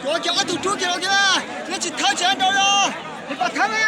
Cov ces ob tug rub kiag los thiab, nej tsis thawb tsis nrau los, nej pab thawb na.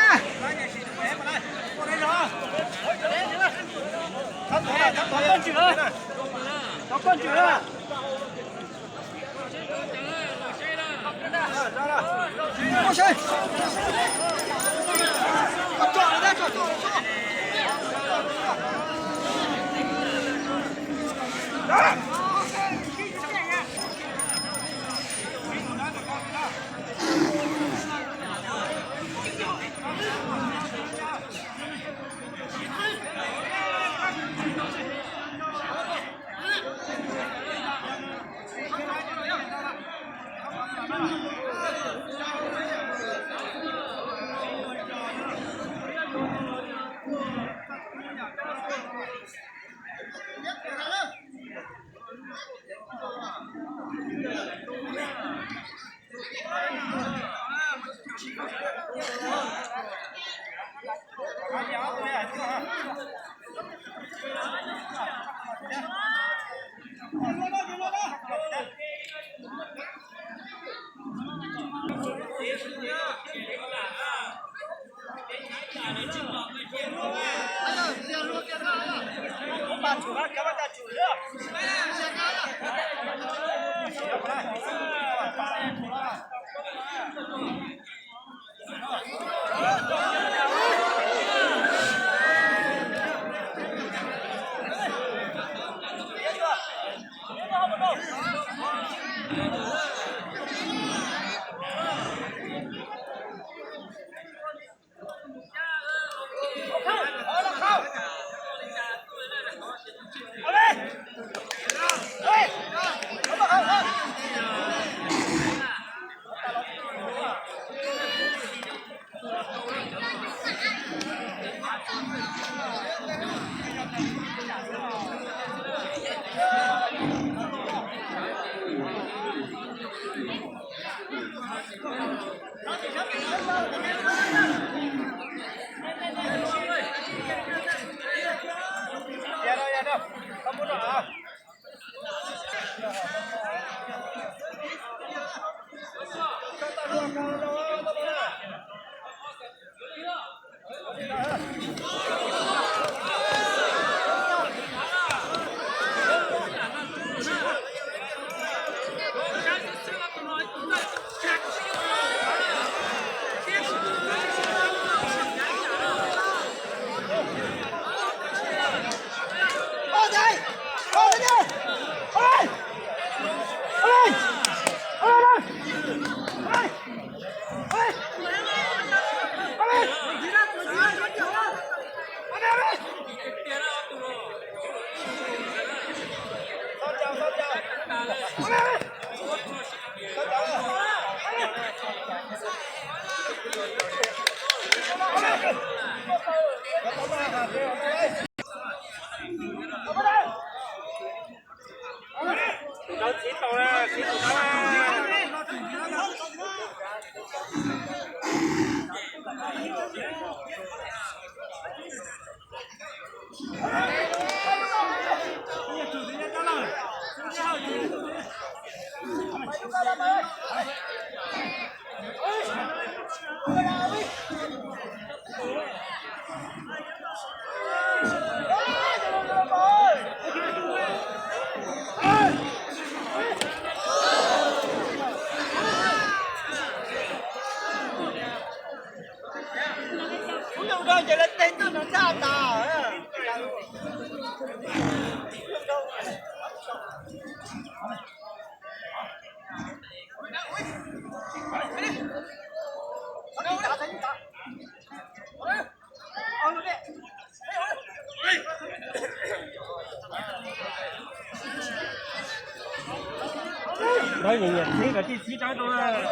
Nyob nyias nyias txhib, kom tij txhib tawb rau na. Tawb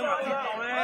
mas txhib tau na.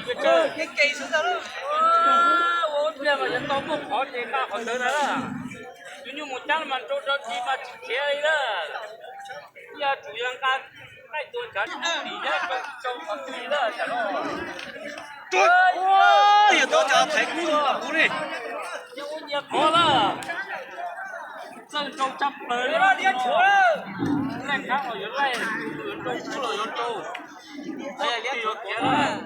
Ua ib pliag mas yuav tau muaj qhov ces nqa qhov ntawd ntag. Tus nyuj mus cab mas nrau rau tsis mas tsis khiav li lawm. Yog tsum yog nqa qaij tua cov lim yab rau qhov twg lawm. Yog tau cov thaiv kub kuv li. Ua nyias qhov lawm. Txawj nrau tshaj plaws li. Laij kab los yuav laij, yuav nrau kub los yuav nrau. Txawj yuav khiav lawm.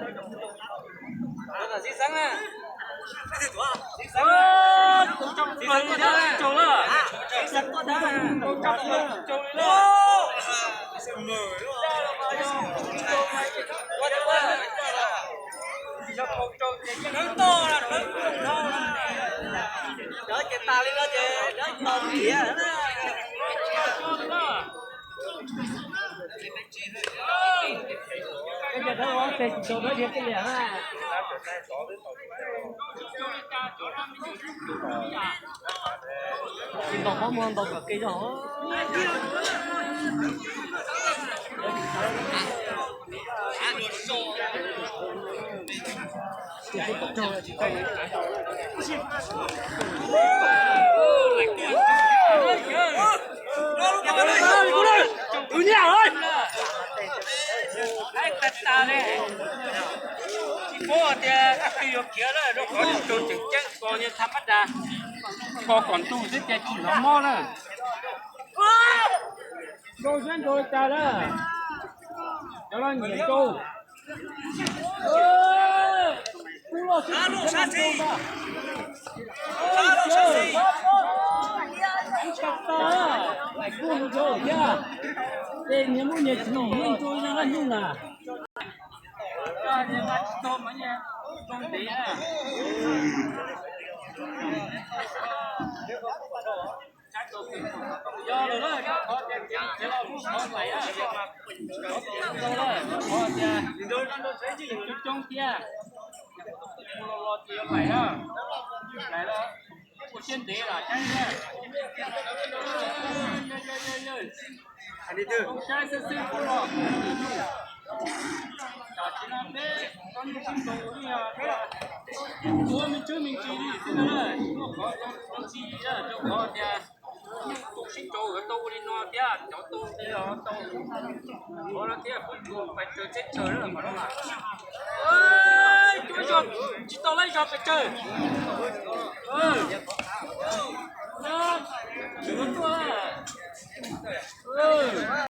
Tsis ntaus qhov muag ntaus kom ke zog. Tus nyiaj lawm. Tsis paub tias koj twg yuav khiav lawm, rau qhov tus tseem ceeb ko nyob thab mab da, ko kom ntug xwb tias tsis hnov mob na. Nrau siab nrau li cas na, cov no nyiam nrau. Kub loj sib tsis thiab nrau ntag. Ib tag tag, daim kub mus rau thiab. Ces nyias muaj nyias chim yeej nrau zog laj nyuj na. Yog lawm, qhov tias khiav los lub qhov laim, qhov tias coob coob thiab, mus los los ces yuav laim na, laim lawm, ua siab ntev los saib thiab. Saib xwb xwb kuj los, tam sim no peb tsob nyuj sib nrau yeej yog ua me ntsis me ntsis li xwb na, tsis muaj qhov tsis rau qhov tias nyuj tu sib nrau yuav tau ua li no thiab cov tu li los tau. Qhov no thiab kuj tsuas pais raws teb chaws lawm qhov no mas. Cuab zog tsis tau laib zog pes tsawg. Tsis tuaj.